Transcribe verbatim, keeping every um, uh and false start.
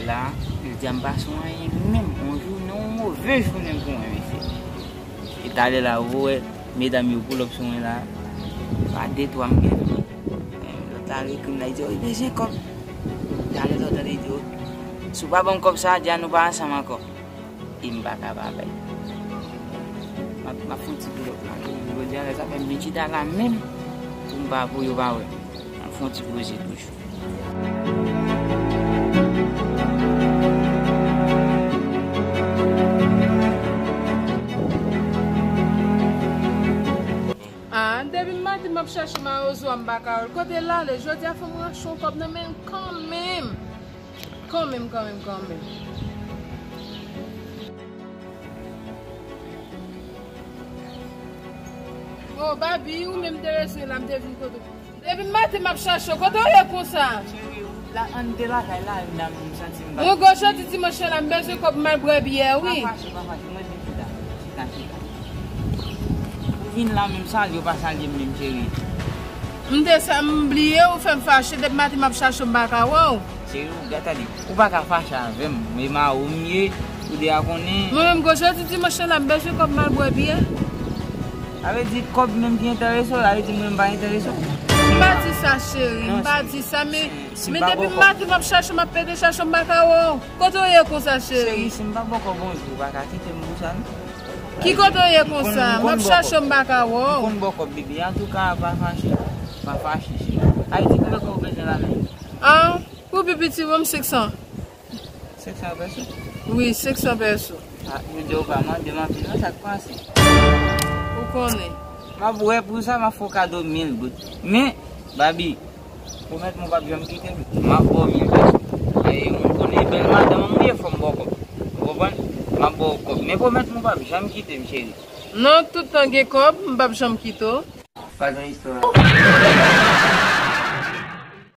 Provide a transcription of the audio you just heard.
La, li di a m pa sou anyen menm. On jounen, on move jounen pou mwen, mesye. E talè la, ou wè, medam yo pull up sou mwen la. Pa de twa m gen. Lòt la al ekri m la, li di, "Oh, li bezwen kòb." Talè lòt la, li di, "Oh, si w pa ban m kòb sa, di a nou pa ansanm ankò." E m pa ka pa bay. M ap, m ap fè yon ti pull up la. Jodi a, lè sa fè m vin chita la menm pou m pa, pou yo pa wè. M ap fè yon ti poze toujou. Ah, depi maten m ap chache mawozo a, m pa ka wè l. Kote l ale? Jodi a fò m ranche yon kòb nan men l kanmenm. Kanmenm, kanmenm, kanmenm. Oh, Babi, ou menm te rete la, m te vin kote w. Depi maten m ap chache w, kote w ye konsa? Cheri, la, ann de lakay la, m, m santi m pa. Yon gwo jodi dimanch la, m bezwen kòb m al bwè byè, wi. Pa fache, pa fache, mwen vin chita. Chita, chita. Ou vin la menm salye, ou pa salye m menm, cheri. M te sa, m bliye, ou fè m fache, depi maten m ap chache w, m pa ka wè w. Cheri, ou gade, ou pa ka fache avè m. Men mawo m ye, ou deja konnen. Mwen menm, gwo jodi dimanch la, m bezwen kòb m al bwè byè. Sa vle di kòb menm ki enterese w, sa vle di mwen m pa enterese w. M pa di sa, cheri, m pa di sa, men, men depi maten m ap chache, m ap pede chache, m pa ka wè w. Kote w ye konsa, cheri? Cheri, si m pa ba w kòb bonjou, ou pa ka kite m pou sa, non. Ki kote w ye konsa? M ap chache w, m pa ka wè w. M konn ba w kòb, bebe. Antouka, pa fache. Pa fache, cheri. Ayiti, konbyen kòb ou bezwen la menm? Ah, pou pi piti, ban m senk san. Senk san peso? Wi, senk san peso. Ah, yo di w pa mande m anpil, non, sa k pase? Ou konnen. M ap wè pou sa, m ap fè w kado mil goud. Men, Babi, pwomèt mwen w p ap janm kite m. M ap ba w mil peso. E, moun konnen bèl madanm an mwen ye, fò m ba w kòb. Ou konprann? M ap ba w kòb. Men pwomèt mwen w p ap janm kite m, cheri. Non, tout tan gen kòb, m p ap janm kite w. Pa gen istwa.